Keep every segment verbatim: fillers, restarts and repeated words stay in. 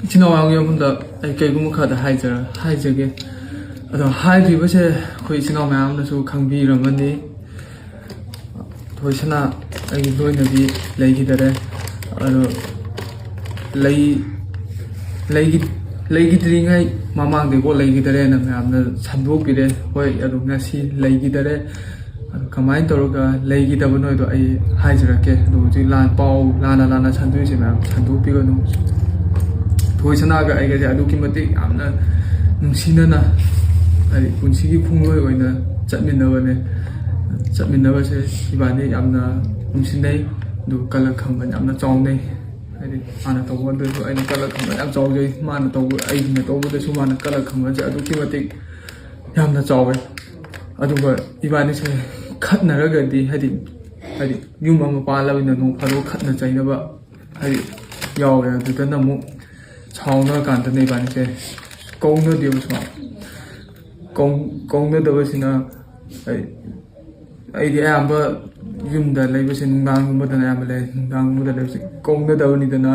ꯏꯆꯤꯟ ꯏꯅꯥꯎ ꯃꯌꯥꯝꯒꯤ ꯃꯐꯝꯗ ꯑꯩ ꯀꯩꯒꯨꯝꯕ ꯈꯔꯗ ꯍꯥꯏꯖꯔ ꯍꯥꯏꯖꯒꯦ꯫ ꯑꯗꯣ ꯍꯥꯏꯗ꯭ꯔꯤꯕꯁꯦ ꯑꯩꯈꯣꯏ ꯏꯆꯤꯟ ꯏꯅꯥꯎ ꯃꯌꯥꯝꯅꯁꯨ ꯈꯪꯕꯤꯔꯝꯃꯅꯤ꯫ ꯊꯣꯏꯁꯅꯥ ꯑꯩꯒꯤ ꯂꯣꯏꯅꯕꯤ ꯂꯩꯈꯤꯗꯔꯦ꯫ ꯑꯗꯣ ꯂꯩ ꯂꯩꯈꯤ ꯂꯩꯈꯤꯗ꯭ꯔꯤꯉꯩ ꯃꯃꯥꯡꯗꯩꯀꯣ ꯂꯩꯈꯤꯗꯔꯦꯅ ꯃꯌꯥꯝꯅ ꯁꯟꯗꯣꯛꯄꯤꯔꯦ꯫ ꯍꯣꯏ, ꯑꯗꯣ ꯉꯁꯤ ꯂꯩꯈꯤꯗꯔꯦ꯫ ꯑꯗꯣ ꯀꯃꯥꯏꯅ ꯇꯧꯔꯒ ꯂꯩꯈꯤꯗꯕꯅꯣꯗꯣ ꯑꯩ ꯍꯥꯏꯖꯔꯛꯀꯦ꯫ ꯑꯗꯣ ꯍꯧꯖꯤꯛ ꯂꯥꯟ ꯄꯥꯎ ꯂꯥꯟꯅ ꯂꯥꯟꯅ ꯁꯟꯗꯣꯛꯏꯁꯦ ꯃꯌꯥꯝ ꯁꯟꯗꯣꯛꯄꯤꯒꯅꯨ꯫ ꯊꯣꯏꯁꯅꯥꯒ ꯑꯩꯒꯁꯦ ꯑꯗꯨꯛꯀꯤ ꯃꯇꯤꯛ ꯌꯥꯝꯅ ꯅꯨꯡꯁꯤꯅꯅ, ꯍꯥꯏꯗꯤ ꯄꯨꯟꯁꯤꯒꯤ ꯈꯣꯡꯂꯣꯏ ꯑꯣꯏꯅ ꯆꯠꯃꯤꯟꯅꯕꯅꯦ꯫ ꯆꯠꯃꯤꯟꯅꯕꯁꯦ ꯏꯕꯥꯅꯤ ꯌꯥꯝꯅ ꯅꯨꯡꯁꯤꯅꯩ꯫ ꯑꯗꯨꯒ ꯀꯂꯛ ꯈꯝꯕꯟ ꯌꯥꯝꯅ ꯆꯥꯎꯅꯩ꯫ ꯍꯥꯏꯗꯤ ꯃꯥꯅ ꯇꯧꯕꯗꯁꯨ ꯑꯩꯅ ꯀꯂꯛ ꯈꯝꯕꯟ ꯌꯥꯝ ꯆꯥꯎꯖꯩ, ꯃꯥꯅ ꯇꯧꯕ ꯑꯩꯅ ꯇꯧꯕꯗꯁꯨ ꯃꯥꯅ ꯀꯂꯛ ꯈꯝꯕꯟꯁꯦ ꯑꯗꯨꯛꯀꯤ ꯃꯇꯤꯛ ꯌꯥꯝꯅ ꯆꯥꯎꯋꯦ꯫ ꯑꯗꯨꯒ ꯏꯕꯥꯅꯤꯁꯦ ꯈꯠꯅꯔꯒꯗꯤ, ꯍꯥꯏꯗꯤ ꯍꯥꯏꯗꯤ ꯌꯨꯝ ꯑꯃ ꯄꯥꯜꯂꯕꯅꯤꯅ ꯅꯣꯡ ꯐꯥꯗꯣꯛ ꯈꯠꯅ ꯆꯩꯅꯕ ꯍꯥꯏꯗꯤ ꯌꯥꯎꯋꯦ꯫ ꯑꯗꯨꯗꯅ ꯑꯃꯨꯛ ꯁꯥꯎꯅꯔꯀꯥꯟꯗꯅ ꯏꯕꯥꯅꯤꯁꯦ ꯀꯧꯅꯗꯦꯕ ꯁꯨꯃꯥꯏꯅ꯫ ꯀꯧ- ꯀꯧꯅꯗꯕꯁꯤꯅ ꯑꯩ ꯑꯩꯗꯤ ꯑꯌꯥꯝꯕ ꯌꯨꯝꯗ ꯂꯩꯕꯁꯦ ꯅꯨꯡꯗꯥꯡꯒꯨꯝꯕꯗꯅ ꯑꯌꯥꯝꯕ ꯂꯩ꯫ ꯅꯨꯡꯗꯥꯡꯒꯨꯝꯕꯗ ꯂꯩꯕꯁꯦ ꯀꯧꯅꯗꯕꯅꯤꯗꯅ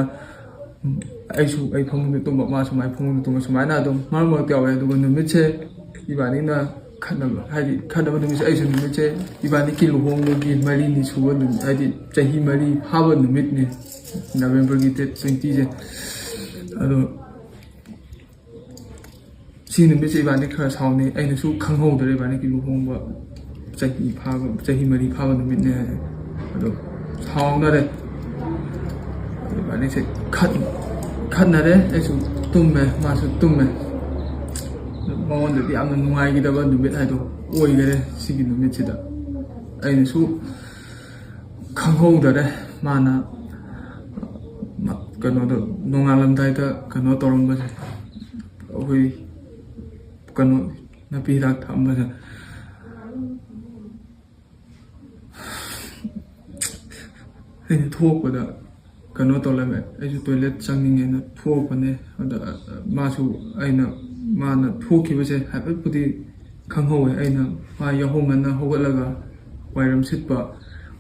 ꯑꯩꯁꯨ ꯑꯩ ꯐꯃꯨꯡꯗ ꯇꯨꯝꯕ, ꯃꯥꯁꯨ ꯃꯥꯏ ꯐꯃꯨꯡꯗ ꯇꯨꯝꯕ, ꯁꯨꯃꯥꯏꯅ ꯑꯗꯨꯝ ꯃꯔꯛ ꯃꯔꯛꯇ ꯌꯥꯎꯋꯦ꯫ ꯑꯗꯨꯒ ꯅꯨꯃꯤꯠꯁꯦ ꯏꯕꯥꯅꯤꯅ ꯈꯠꯅꯕ, ꯍꯥꯏꯗꯤ ꯈꯠꯅꯕ ꯅꯨꯃꯤꯠꯁꯦ ꯑꯩꯁꯨ ꯅꯨꯃꯤꯠꯁꯦ ꯏꯕꯥꯅꯤꯒꯤ ꯂꯨꯍꯣꯡꯕꯒꯤ ꯃꯔꯤꯅꯤ ꯁꯨꯕ ꯅꯨꯃꯤꯠ, ꯍꯥꯏꯗꯤ ꯆꯍꯤ ꯃꯔꯤ ꯐꯥꯕ ꯅꯨꯃꯤꯠꯅꯤ, ꯅꯕꯦꯝꯕꯔꯒꯤ ꯗꯦꯠ ꯇ꯭ꯋꯦꯟꯇꯤꯁꯦ꯫ ꯑꯗꯣ ꯁꯤ ꯅꯨꯃꯤꯠꯁꯦ ꯏꯕꯥꯅꯤ ꯈꯔ ꯁꯥꯎꯅꯩ꯫ ꯑꯩꯅꯁꯨ ꯈꯪꯍꯧꯗ꯭ꯔꯦ ꯏꯕꯥꯅꯤꯒꯤ ꯂꯨꯍꯣꯡꯕ ꯆꯍꯤ ꯐꯥꯕ, ꯆꯍꯤ ꯃꯔꯤ ꯐꯥꯕ ꯅꯨꯃꯤꯠꯅꯦ ꯍꯥꯏꯁꯦ꯫ ꯑꯗꯣ ꯁꯥꯎꯅꯔꯦ꯫ ꯑꯗꯣ ꯏꯕꯥꯅꯤꯁꯦ ꯈꯠ- ꯈꯠꯅꯔꯦ꯫ ꯑꯩꯁꯨ ꯇꯨꯝꯃꯦ, ꯃꯥꯁꯨ ꯇꯨꯝꯃꯦ꯫ ꯃꯉꯣꯟꯗꯗꯤ ꯌꯥꯝꯅ ꯅꯨꯡꯉꯥꯏꯈꯤꯗꯕ ꯅꯨꯃꯤꯠ ꯍꯥꯏꯗꯣ ꯑꯣꯏꯈꯔꯦ ꯁꯤꯒꯤ ꯅꯨꯃꯤꯠꯁꯤꯗ꯫ ꯑꯩꯅꯁꯨ ꯈꯪꯍꯧꯗꯔꯦ꯫ ꯃꯥꯅ ꯀꯩꯅꯣꯗꯣ, ꯅꯣꯡꯉꯥꯜꯂꯝꯗꯥꯏꯗ ꯀꯩꯅꯣ ꯇꯧꯔꯝꯕꯁꯦ, ꯑꯩꯈꯣꯏ ꯀꯩꯅꯣ ꯅꯥꯄꯤ ꯍꯤꯗꯥꯛ ꯊꯛꯑꯝꯕꯁꯦ꯫ ꯑꯩꯅ ꯊꯣꯛꯄꯗ ꯀꯩꯅꯣ ꯇꯧꯔꯝꯃꯦ꯫ ꯑꯩꯁꯨ ꯇꯣꯏꯂꯦꯠ ꯆꯪꯅꯤꯡꯉꯦꯅ ꯊꯣꯛꯄꯅꯦ꯫ ꯑꯗ ꯃꯥꯁꯨ, ꯑꯩꯅ, ꯃꯥꯅ ꯊꯣꯛꯈꯤꯕꯁꯦ ꯍꯥꯏꯐꯦꯠꯄꯨꯗꯤ ꯈꯪꯍꯧꯋꯦ꯫ ꯑꯩꯅ ꯃꯥ ꯌꯥꯍꯧ ꯉꯟꯅ ꯍꯧꯒꯠꯂꯒ ꯋꯥꯏꯔꯝ ꯁꯤꯠꯄ,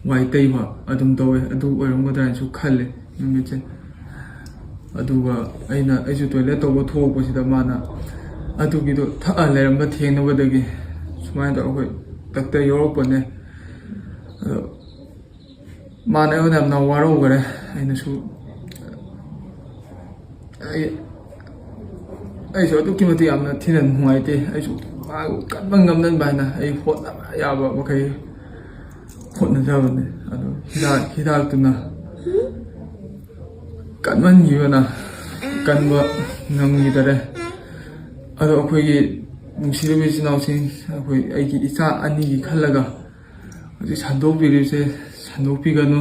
ꯋꯥꯏ ꯇꯩꯕ ꯑꯗꯨꯝ ꯇꯧꯋꯦ꯫ ꯑꯗꯨ ꯑꯣꯏꯔꯝꯒꯗ꯭ꯔꯥ ꯍꯥꯏꯅꯁꯨ ꯈꯜꯂꯦ ꯅꯨꯃꯤꯠꯁꯦ꯫ ꯑꯗꯨꯒ ꯑꯩꯅ ꯑꯩꯁꯨ ꯇꯣꯏꯂꯦꯠ ꯇꯧꯕ ꯊꯣꯛꯂꯛꯄꯁꯤꯗ ꯃꯥꯅ ꯑꯗꯨꯒꯤꯗꯣ ꯊꯛꯑ ꯂꯩꯔꯝꯕ ꯊꯦꯡꯅꯕꯗꯒꯤ ꯁꯨꯃꯥꯏꯅ ꯇꯧꯔꯒ ꯑꯩꯈꯣꯏ ꯗꯥꯛꯇꯔ ꯌꯧꯔꯛꯄꯅꯦ꯫ ꯑꯗꯣ ꯃꯥꯅ ꯑꯩꯉꯣꯟꯗ ꯌꯥꯝꯅ ꯋꯥꯔꯧꯈꯔꯦ꯫ ꯑꯩꯅꯁꯨ ꯑꯩ ꯑꯩꯁꯨ ꯑꯗꯨꯛꯀꯤ ꯃꯇꯤꯛ ꯌꯥꯝꯅ ꯊꯤꯅ ꯅꯨꯡꯉꯥꯏꯇꯦ꯫ ꯑꯩꯁꯨ ꯃꯥꯕꯨ ꯀꯟꯕ ꯉꯝꯅꯕ ꯍꯥꯏꯅ ꯑꯩ ꯍꯣꯠꯅꯕ ꯌꯥꯕ ꯃꯈꯩ ꯍꯣꯠꯅꯖꯕꯅꯦ꯫ ꯑꯗꯣ ꯍꯤꯗꯥꯛ ꯍꯤꯗꯥꯛꯇꯨꯅ ꯀꯟꯃꯟꯈꯤꯕꯅ ꯀꯟꯕ ꯉꯝꯈꯤꯗꯔꯦ꯫ ꯑꯗꯣ ꯑꯩꯈꯣꯏꯒꯤ ꯅꯨꯡꯁꯤꯔꯕ ꯏꯆꯤꯟ ꯏꯅꯥꯎꯁꯤꯡ, ꯑꯩꯈꯣꯏ ꯑꯩꯒꯤ ꯏꯆꯥ ꯑꯅꯤꯒꯤ ꯈꯜꯂꯒ ꯍꯧꯖꯤꯛ ꯁꯟꯗꯣꯛꯄꯤꯔꯤꯕꯁꯦ ꯁꯟꯗꯣꯛꯄꯤꯒꯅꯨ꯫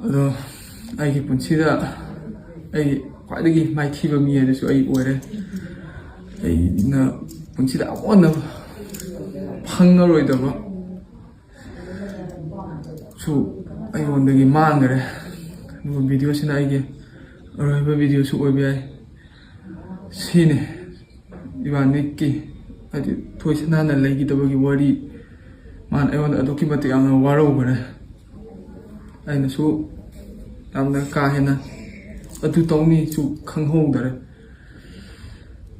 ꯑꯗꯣ ꯑꯩꯒꯤ ꯄꯨꯟꯁꯤꯗ ꯑꯩꯒꯤ ꯈ꯭ꯋꯥꯏꯗꯒꯤ ꯃꯥꯏꯊꯤꯕ ꯃꯤ ꯍꯥꯏꯗꯨꯁꯨ ꯑꯩ ꯑꯣꯏꯔꯦ꯫ ꯑꯩꯅ ꯄꯨꯟꯁꯤꯗ ꯑꯃꯨꯛ ꯍꯟꯅ ꯐꯪꯉꯔꯣꯏꯗꯕ ꯁꯨ ꯑꯩꯉꯣꯟꯗꯒꯤ ꯃꯥꯡꯈꯔꯦ꯫ ꯑꯗꯨꯒ ꯚꯤꯗꯤꯑꯣꯁꯤꯅ ꯑꯩꯒꯤ ꯑꯔꯣꯏꯕ ꯚꯤꯗꯤꯑꯣꯁꯨ ꯑꯣꯏꯕ ꯌꯥꯏ꯫ ꯁꯤꯅꯤ ꯏꯕꯥꯅꯤꯀꯤ, ꯍꯥꯏꯗꯤ, ꯊꯣꯏꯁꯅꯥꯅ ꯂꯩꯈꯤꯗꯕꯒꯤ ꯋꯥꯔꯤ꯫ ꯃꯥꯅ ꯑꯩꯉꯣꯟꯗ ꯑꯗꯨꯛꯀꯤ ꯃꯇꯤꯛ ꯌꯥꯝꯅ ꯋꯥꯔꯧꯈꯔꯦ꯫ ꯑꯩꯅꯁꯨ ꯌꯥꯝꯅ ꯀꯥ ꯍꯦꯟꯅ ꯑꯗꯨ ꯇꯧꯅꯤꯁꯨ ꯈꯪꯍꯧꯗꯔꯦ꯫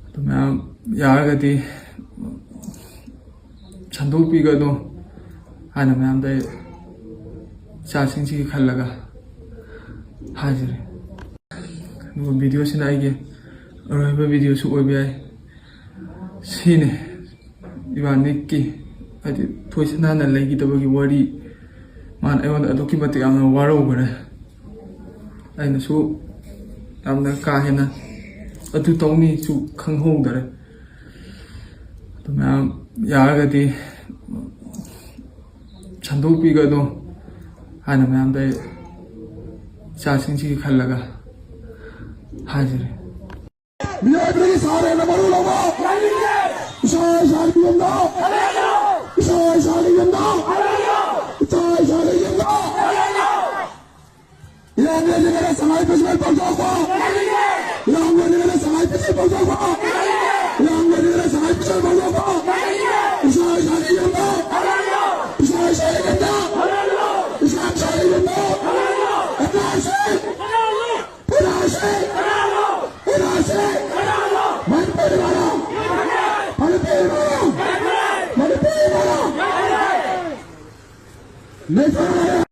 ꯑꯗꯨ ꯃꯌꯥꯝ ꯌꯥꯔꯒꯗꯤ ꯁꯟꯗꯣꯛꯄꯤꯒꯅꯨ ꯍꯥꯏꯅ ꯃꯌꯥꯝꯗ ꯑꯩ ꯏꯆꯥꯁꯤꯡꯁꯤꯒꯤ ꯈꯜꯂꯒ ꯍꯥꯏꯖꯔꯤ꯫ ꯑꯗꯨꯒ ꯚꯤꯗꯤꯑꯣꯁꯤꯅ ꯑꯩꯒꯤ ꯑꯔꯣꯏꯕ ꯚꯤꯗꯤꯑꯣꯁꯨ ꯑꯣꯏꯕ ꯌꯥꯏ꯫ ꯁꯤꯅꯤ ꯏꯕꯥꯅꯤꯀꯤ, ꯍꯥꯏꯗꯤ, ꯊꯣꯏꯁꯅꯥꯅ ꯂꯩꯈꯤꯗꯕꯒꯤ ꯋꯥꯔꯤ꯫ ꯃꯥꯅ ꯑꯩꯉꯣꯟꯗ ꯑꯗꯨꯛꯀꯤ ꯃꯇꯤꯛ ꯌꯥꯝꯅ ꯋꯥꯔꯧꯈꯔꯦ꯫ ꯑꯩꯅꯁꯨ ꯌꯥꯝꯅ ꯀꯥ ꯍꯦꯟꯅ ꯑꯗꯨ ꯇꯧꯅꯤꯁꯨ ꯈꯪꯍꯧꯗꯔꯦ꯫ ꯑꯗꯨ ꯃꯌꯥꯝ ꯌꯥꯔꯒꯗꯤ ꯁꯟꯗꯣꯛꯄꯤꯒꯅꯨ ꯍꯥꯏꯅ ꯃꯌꯥꯝꯗ ꯑꯩ ꯏꯆꯥꯁꯤꯡꯁꯤꯒꯤ ꯈꯜꯂꯒ ꯍꯥꯏꯖꯔꯤ꯫ ꯃꯤꯑꯣꯏꯕꯒꯤ ꯁꯥꯔꯦꯅ ꯃꯔꯨ ꯂꯧꯕ ꯏꯁꯥ ꯏꯁꯥꯒꯤ ꯌꯨꯝꯗ, ꯏꯁꯥ ꯏꯁꯥꯒꯤ ꯌꯨꯝꯗ, ꯏꯁꯥ ꯏꯁꯥꯒꯤ ꯌꯨꯝꯗ꯫ ꯏꯔꯥꯡ ꯂꯩꯔꯤꯉꯩꯗ ꯁꯉꯥꯏ ꯐꯦꯁꯇꯤꯚꯦꯜ ꯄꯥꯡꯊꯣꯛꯄ, ꯏꯔꯥꯡ ꯂꯩꯔꯤꯉꯩꯗ ꯁꯉꯥꯏ ꯐꯦꯁꯇꯤꯚꯦꯜ ꯄꯥꯡꯊꯣꯛꯄ, ꯏꯔꯥꯡ ꯂꯩꯔꯤꯉꯩꯗ ꯁꯉꯥꯏ ꯐꯦꯁꯇꯤꯚꯦꯜ ꯄꯥꯡꯊꯣꯛꯄ꯫ ꯏꯁꯥ ꯏꯁꯥꯒꯤ ꯌꯨꯝꯗ, ꯏꯁꯥ ꯏꯁꯥꯒꯤ ꯌꯨꯝꯗ, ꯏꯁꯥ ꯏꯁꯥꯒꯤ ꯌꯨꯝꯗ꯫ Messiah!